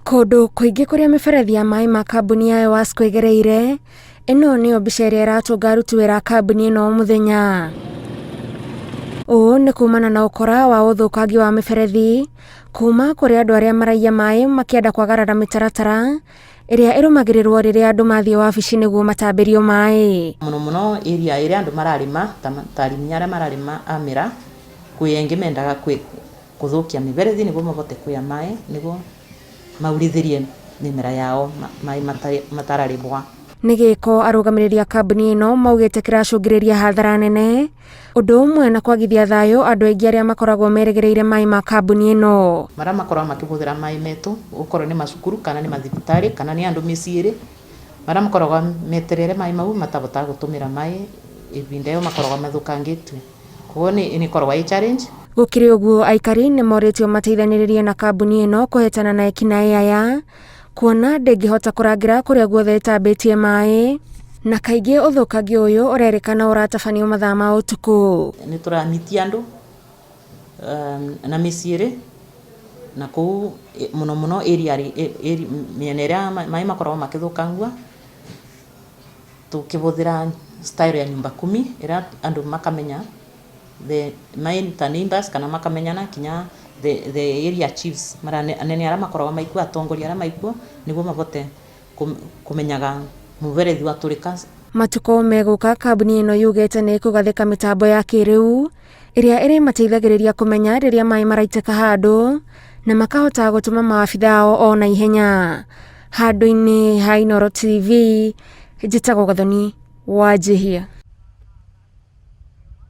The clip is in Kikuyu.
Kũndũ kũingĩ kũrĩa mĩberethi ya maĩ ma kambuni ya EWASCO ĩgereire, ĩno nĩyo mbica ĩrĩa ĩratũnga aruti wĩra a kambuni ĩno o mũthenya. Ũũ nĩ kumana na ũkora wa ũthũkangi wa mĩberethi kuma kũrĩ andũ arĩa maraiya maĩ makĩenda kwagarara mĩtaratara ĩrĩa ĩrũmagĩrĩrwo rĩrĩa andũ mathiĩ wabici nĩguo matambĩrio maĩ. Mũno mũno area ĩrĩa andũ mararĩma ta arĩmi arĩa mararĩma a mĩraa, kwĩ angĩ mendaga kũthũkia mĩberethi nĩguo mahote kuoya maĩ nĩguo maurithĩrie mĩmera yao maĩ matararĩmwa. Nĩ gĩko arũgamĩrĩri a kambuni ĩno maugĩte kĩracũngĩrĩria hathara nene, ũndũ ũmwe na kwagithia thayũ andũ aingĩ arĩa makoragwo merĩgĩrĩire maĩ ma kambuni ĩno. Marĩa makoragwo makĩhũthĩra maĩ metũ, okorwo nĩ macukuru kana nĩ mathibitarĩ kana nĩ andũ mĩciĩ-rĩ, marĩa makoragwo metereire maĩ mau matahotaga gũtũmĩra maĩ ĩbinda ĩyo makoragwo mathũkangĩtio. Koguo nĩ ĩkoragwo ĩ challenge. Gũkĩrĩ ũguo aikari nĩ morĩtio mateithanĩrĩrie na kambuni ĩno kũhetana na ekinaĩ aya kuona ndĩngĩhota kũrangĩra kũrĩa guothe ĩtambĩtie maĩ na kaingĩ ũthũkangia ũyũ ũrerĩkana ũratabanio mathaa ma ũtukũ. Nĩ tũramitia andũ na mĩciĩ rĩ, na kũu mũno mũno area mĩena ĩrĩa maĩ makoragwo makĩthũkangua tũkĩhũthĩra style ya nyumba kumi ĩrĩa andũ makamenya the main ta neighbours kana makamenyana kinya the area chiefs marĩa anene arĩa makoragwo maikuo atongoria arĩa maikuo nĩguo mahote kũmenyaga mũberethi watũrĩka. Matukũ megũka kambuni ĩno yugĩte nĩ ĩkũgathĩka mĩtambo ya kĩrĩu ĩrĩa ĩrĩmateithagĩrĩria kũmenya rĩrĩa maĩ maraitĩka handũ na makahota gũtũma maabitha ao o na ihenya. Handũ-inĩ ha Inooro TV, njĩtagwo Gathoni Wanjihia.